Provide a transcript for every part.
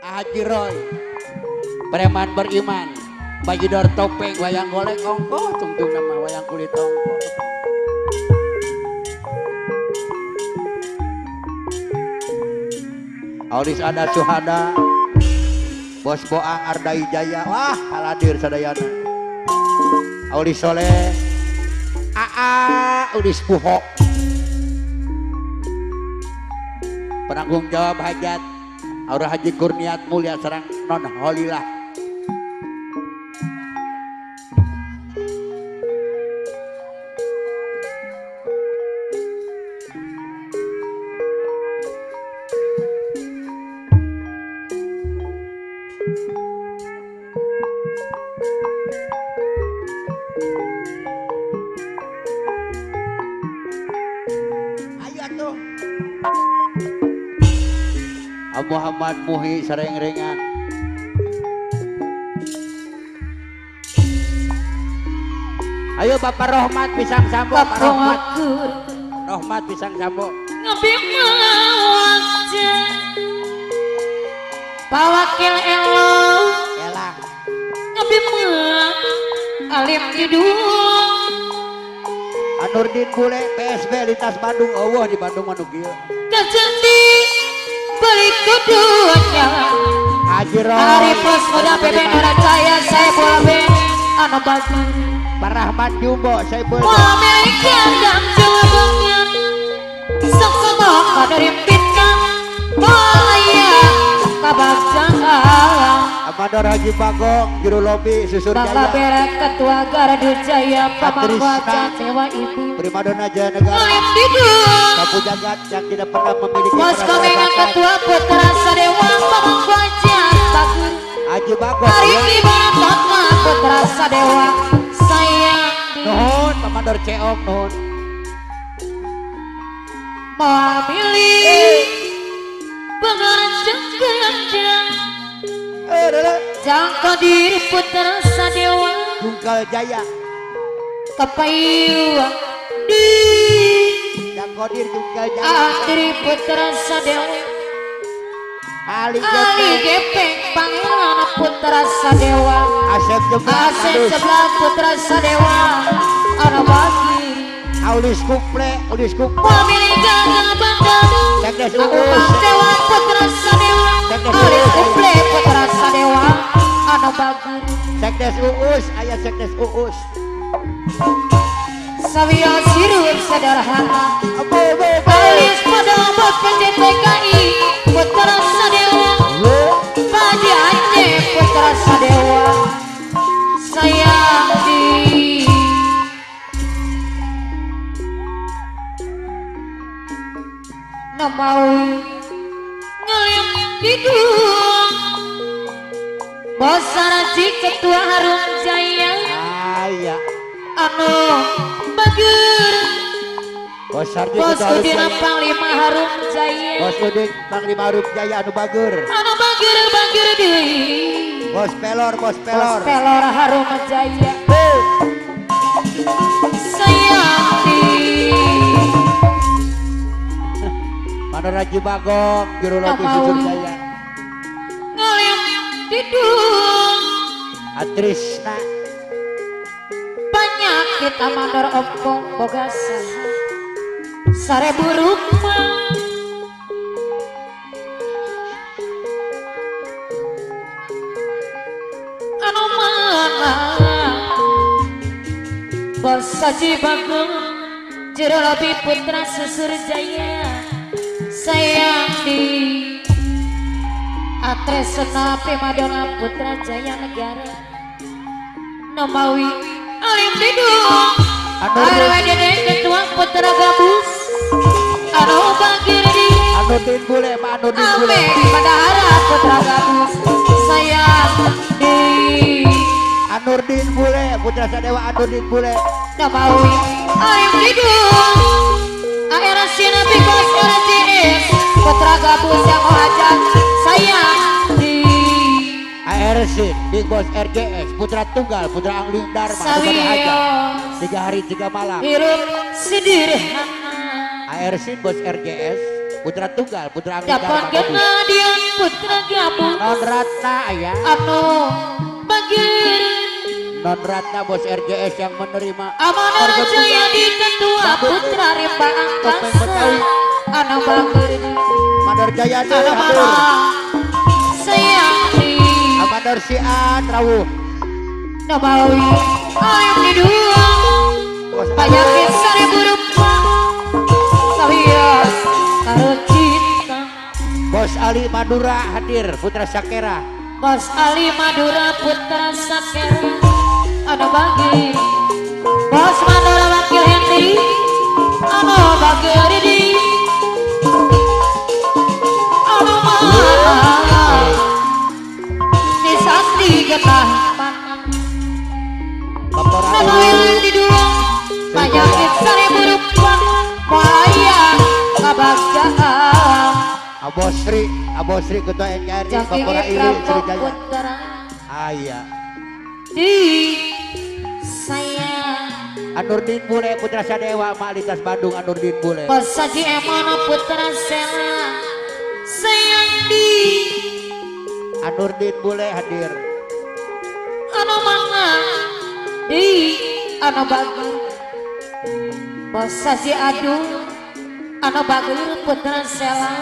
Haji Roy preman beriman bajidor topeng wayang golek ongko tungtung nama wayang kulit ongko. Aulis ada Suhada Bos Boang Ardai Jaya wah haladir sadayana. Aulis Soleh Aa Ulis Puho penanggung jawab hajat Aura Haji Kurniat Mulia sareng Non Holilah. Muhammad Muhi sareng-rengan. Ayo Bapak Rohmat pisang sambo, Pak Rohmat. Rohmat pisang sambo. Pak Wakil Elo. Elang. Alim Judul. Anurdin Bule PSB lintas Bandung eueuh di Bandung mah nu kieu. Kacendi beli keduanya Haji Roy Ari Pos Muda PB Nuracaya saya bola anu bagus Pak Rahmat Jumbo saya bola Amerika dan jawabannya sok sok dari bintang boleh kabagjaan Amador Haji Bagong juru lobi Susur Jaya Bangla Berak Ketua Gardu Jaya Pamangwaja Dewa Ibu Primadona Jaya Negara Sapu Jagat yang tidak pernah memiliki Bos Komengan Ketua Putra Sadewa Pamangwaja Bagus Haji Bagong Arif Ibaratna Putra Sadewa sayang nuhun Pamador Ceong nuhun moal milih pengerjang Jangka diri Putra Sadewa Jungkal Jaya Kepayu di Jangka diri Jungkal Jaya Adri Putra Sadewa Ali Gepeng Pangeran Putra Sadewa Asep Sebelah Putra Sadewa Ana Bagi Aulis Kuple Aulis Kuple Pemilik Gagah Bandar Sekdes Uus Dewa Putra Sadewa Aulis Kuple Putra Sadewa Anu Bagus Sekdes Uus aya Sekdes Uus Sawia sirup sederhana Alis pada bos PJTKI Putra Sadewa Paji Aceh Putra Sadewa sayang di mau ngelim hidung Bos Saraji Ketua Harum Jaya aya anu bager Bos Sarji Bos Udin Panglima Harum Jaya Bos Udin Panglima Harum Jaya anu bager anu bager bager deui Bos Pelor Bos Pelor Bos Pelor Harum Jaya sayang di Manor Haji Bagong juru lobi Susur Jaya ngelim didung Atrisna penyakit Amador ompong boga saha sare buruk mah anu mana Bos Haji Bagong juru lobi Putra Susur Jaya sayang di Atresna Primadona Putra Jaya Negara Nomawi Alim Bidung RWDD Ketua Putra Gabus anu Bagirdi Anudin Bule Pak Anudin Bule Ame Bandara Putra Gabus sayang di Anurdin Bule Putra Sadewa Anurdin Bule Nomawi Alim Bidung ARC Nabi Bos RCS Putra Gabus yang hajat sayang di ARC Big Boss RGS Putra Tunggal Putra Angling Dharma Sawio 3 hari 3 malam hirup sederhana ARC Bos RGS Putra Tunggal Putra Angling Dharma dapat Dion. Putra Gabung Non Ratna aya. Anu bagir Non Ratna bos RJS yang menerima Amanah harga Jaya di Ketua Putra Rimba Angkasa anu bagir Mandor Jaya anu hatur. mama sayang di Amandor Sian rawuh. Nabawi alim di dua Bos penyakit seribu rupa sawios karo cinta. Bos Ali Madura hadir Putra Sakera. Bos Ali Madura Putra Sakera anu bagi Bos Madura Wakil Hendy anu bagi Ridi anu mana di sandi getah pangan Bapak Nabawi di dua penyakit seribu rupa moaya kabagjaan. Abosri, Abosri Ketua NKRI Jangking Bapora Ili Rampok Sriwijaya. Putra Aya. di sayang Anurdin Bule Putra Sadewa Malitas Bandung Anurdin Bule. Bos Haji Emono Putra Sela sayang di Anurdin Bule hadir. Anu manga di anu bagus Bos Haji Adu anu bagus Putra Sela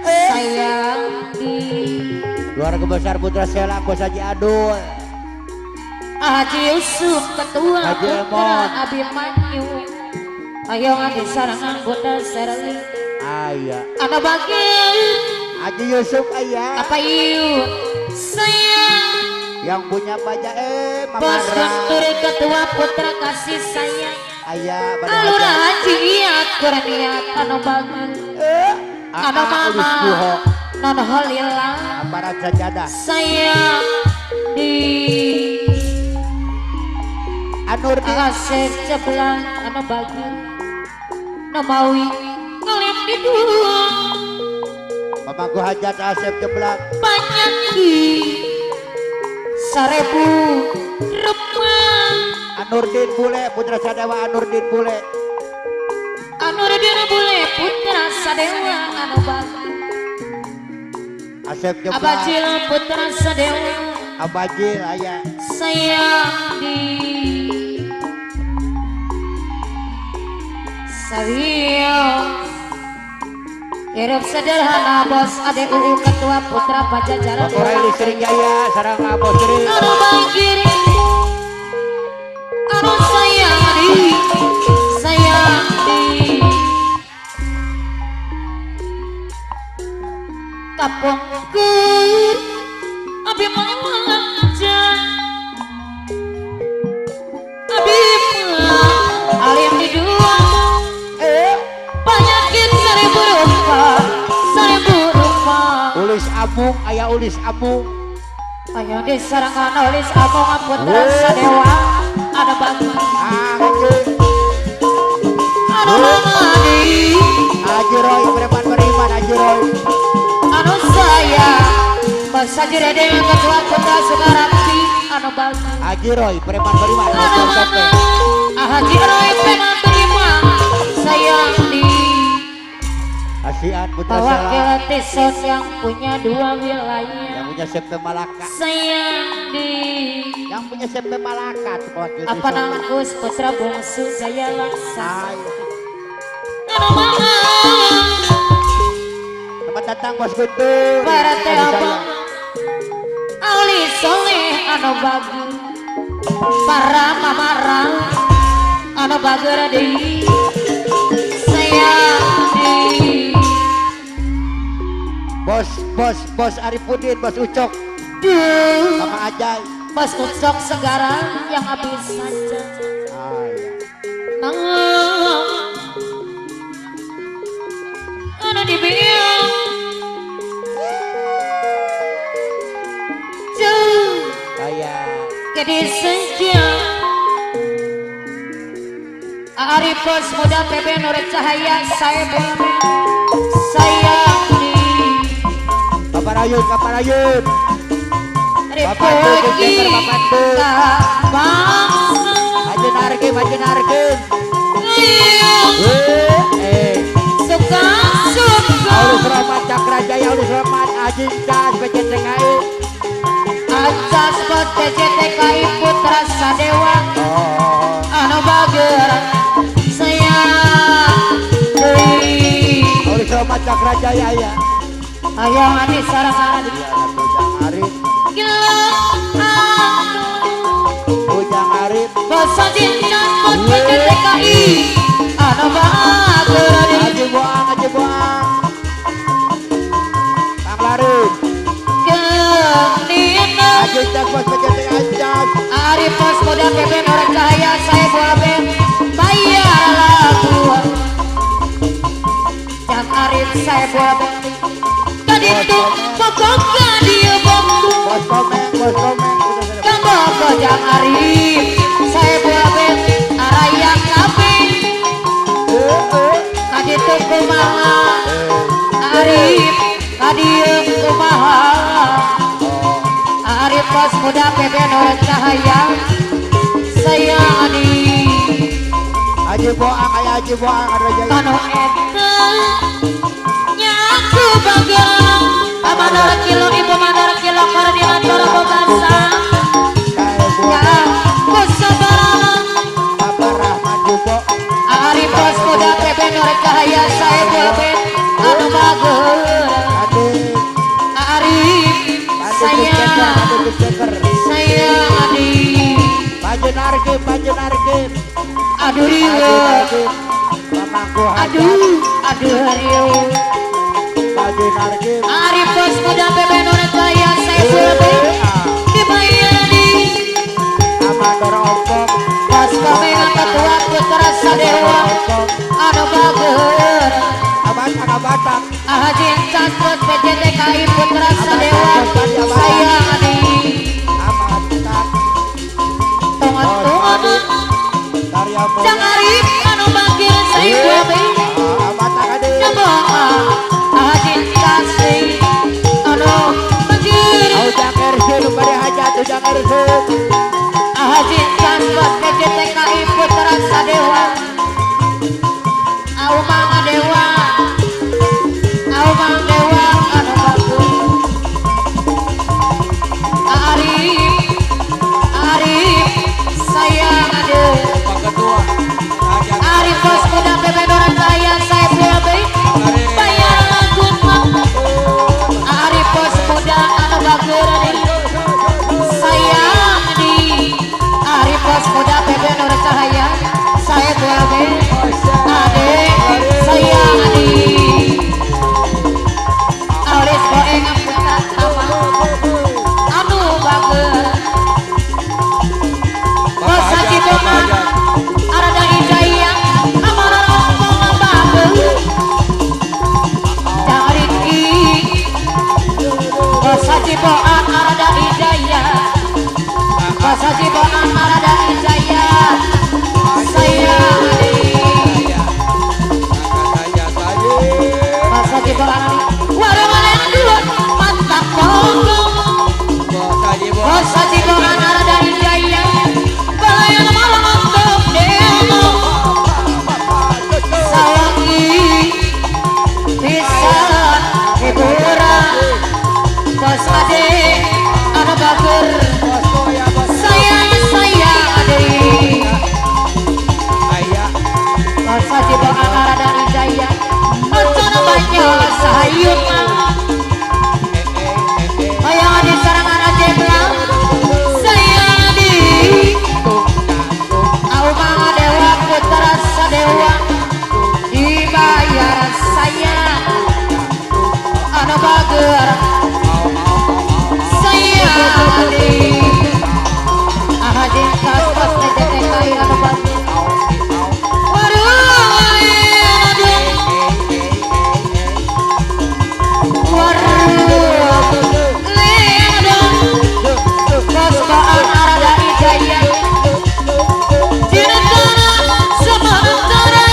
sayang di Keluarga besar Putra Sela Bos Haji Adul. Haji Yusuf Ketua Haji Putra Emon. Abimanyu ayo ngadi sarangan Putra Serli Aya. anu bagus Haji Yusuf aya. apa yuk sayang Yang punya pajak Bos Mamara. Guntur Ketua Putra kasih sayang Aya pada Alura Haji Iyat Kurniat anu bagus anu Aa Ulus mama Buho non holila aparat sajadah. sayang di Anurdin Asep cebelang anu bagus Namawi ngelem di dua Pemangku Hajat Asep Jeblak. Penyakit seribu rupa Anurdin Bule Putra Sadewa Anurdin Bule. Anurdin Bule Putra Sadewa anu bagus Asep Jeblak. Abajil Putra Sadewa Abajil aya. sayang di Sawio Hirup sederhana bos Ade UU Ketua Putra Pajajaran Bapora Ili Sriwijaya sareng Abosri. Anu bagir anu sayang di sayang di Kapungkur abi manja abi alim di dua penyakit seribu rupa seribu rupa. Ulis Amung aya Ulis Amung. Ayo di sarangan Ulis Amung Putra Sadewa ada bagus Ah Haji. anu mama di Haji Roy preman beriman Haji Roy. anu saya Bos Haji Rede Ketua Putra Sukaramti anu bagus Haji Roy preman beriman anu Bocor mama Topeng. Haji Roy preman beriman sayang di Asian Putra Wakil Sela Tison yang punya dua wilayah yang punya Sepe Malaka. sayang di Yang punya Sepe Malaka tuh wakil apa Tison. nangkus Putra Bungsu Jaya Laksa Ay. anu mama Selamat datang Bos Guntur. para teh Kasih abang sayang. Ali Soleh anu bagus para mamara anu bager di sayang di Bos bos bos Arifudin, Bos Ucok Duh. sama Ajay. Bos Ucok segara yang habis saja Ah, iya. nang anu dibilang jauh Aya. Gede senja Arif Bos Muda PB Nur Cahaya saya boleh sayang di Bapak Rayun, Bapak Rayun. Bapak Ripoki Tuh, Bapak Tuh. Bangsa Haji Narkim, Haji Narkim. Iya Eh, Suka suka Aulis Rahmat Cakra Jaya Aulis Rahmat Ajin Cas PCTKI Acas PCTKI Putra Sadewa anu bager sayang deui Aulis Rahmat Cakra Jaya ya. Hayang adi sareng aradi Ujang Arif gila Ujang Arif Bos Ajin Cas PCTKI anu bager Haji Boang Haji Boang Kang Laris Genina Haji Cas Bos PCTKI Cas Arif Bos Muda PB Nur Cahaya saya Boaben bayar lagu Jang Arif saya Boaben kaditu pokoknya dia bokku Bos Komeng Bos Komeng Kang Boko Jang Arif saya Boaben araya kabeh kaditu kumaha Arif kadieu kumaha Arif Bos Muda PB Nur Cahaya sayang adi Haji Boang aya Haji Boang ada Jaya kanu eta nyaku bageung pamanor kilo ibu manor kilo koordinator bobasa ya ku sabaran Bapak Rahmat Jubo Arif Bos Muda PB Nur Cahaya saya Boben anu bageung Ade Arif sayang sayang adi Panjenarkim Panjenarkim aduh riweuh Mamangku Hajat aduh aduh riweuh Panjenarkim Arif Bos Muda PB Nur Cahaya saya Boben dibayar di Amador Ompong Bos Komeng Ketua Putra Sadewa anu bager Abatak Abatak Ahajin Cas Bos PCTKI Putra Sadewa sayang adi Abatak tongon-tongon Karya Jang Arif anu bager saya Boben Abatak ade nyaboa Ahajin Cas anu bager Ujang RC nu bade hajat Ujang RC Ahajin Cas Bos PCTKI Putra Sadewa Aumang Dewa Aumang Dewa anu bagus Arif Arif sayang ade Pak Ketua Arif Bos Muda PB Nur Cahaya saya Bobe bayar lagu Arif Bos Muda anu bagus sayang di Arif Bos Muda PB Nur Cahaya saya Bobe ade sayang di Aulis Boeng Putra Tama anu bager Bos Haji Boang Arada Ijaya Amara Ompong bager Jang Riki Bos Haji Boang Arada Ijaya Bos Haji Boang Arada Ijaya sayang di Bos Haji Boang warung dua mantap pokok Bos Haji Boang Arada Ijaya balayan malam untuk demo sawangi bisa hiburan Bos Ade anu bager sayang sayang ade Bos Haji Boang Arada Ijaya Oncona banyak sahayun hayang adi sarangan aja belang sayang adi Aumang Dewa Putra Sadewa dibayar sayang anu bager sayang adi Ahajin Kas Bos PCTKI anu bager warung aduh warung ledong Bos Boang Arada Ijaya Cinta sementara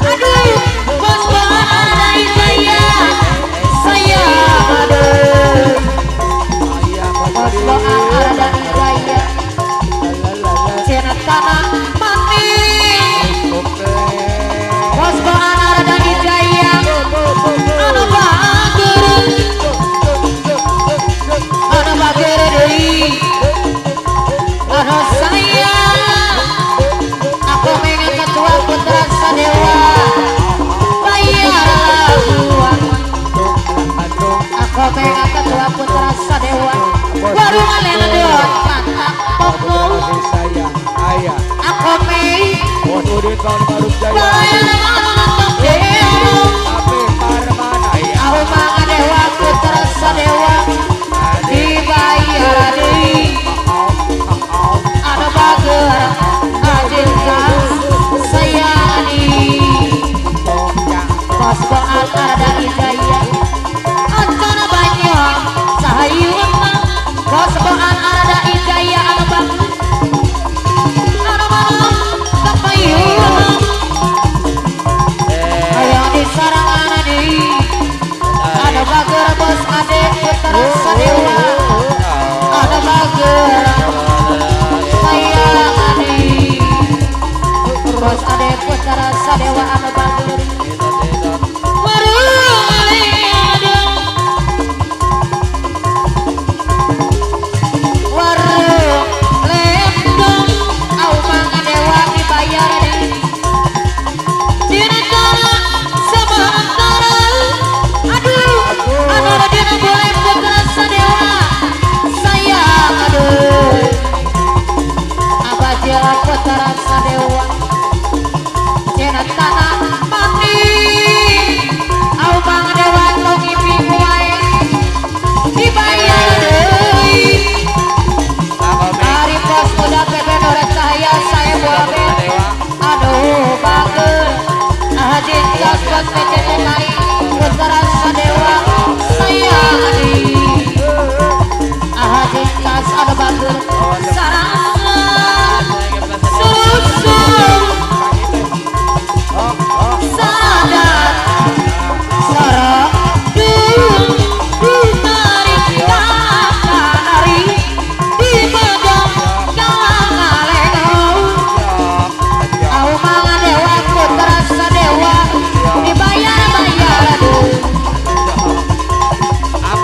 aduh Bos Boang Arada Ijaya sayang aduh Bos Boang Komeng ketua putra Sadewa warung lendot mantap pokok Masih sayang ayah Akomei Bos Udin Bang Baruk Jaya bayan nonton dewa Ape Parmana ya Aku mangan dewa putra Sadewa dibayar deui anu bager ajin sayani Bos Boan Arda Ijaya Ancana banyak sahayuna Bos Boan Arda Ijaya anu bager anu malam kapayuna hayang disarangan deui anu bager bos Ade Putra Sadewa anu bager sayang deui Bos Ade Putra Sadewa anu bager warung lendong au mangan dewa dibayar deui Dinantara sementara aduh anu dina boleh putra Sadewa sayang aduh abajil putra Sadewa Dinantara mati au mangan dewa tong ngimpi wae dibayar deui Ari pos muda PP Nora Cahaya saya boleh aduh bager Haji Cas bos PCTKI Putra Sadewa sayang di Haji Cas aduh bager sarasa susu sadar sorok ditarik kanari di bedong kalangalengau au mangan dewa putra Sadewa dibayar-bayar aduh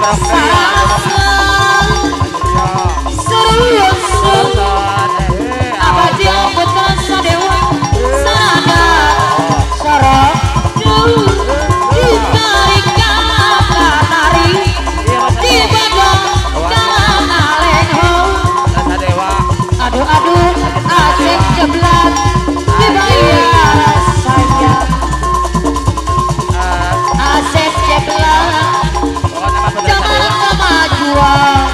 sarasa serusun abajil putra Sadewa sadar sorok ditarik kanari di bedong kalangalengau aduh aduh asik jeblak dibayar saya asik jeblak jangan kemajuan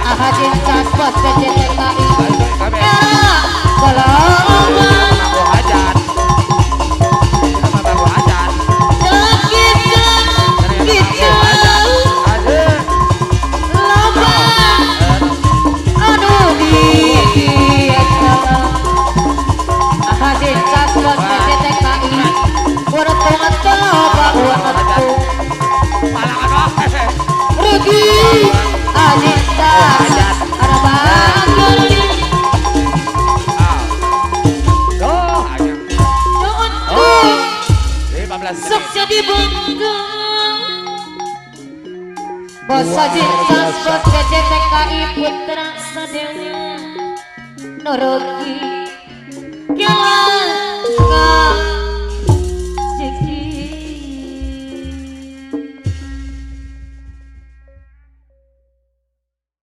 ahajin cas bos PCTKI era golongan jelek gitu loba aduh di ahajin cas bos PCTKI untung loba untung rugi ajin tas ada bager sok jadi bangga bos ajin tas bos PCTKI Putra Sadewa nurugi kela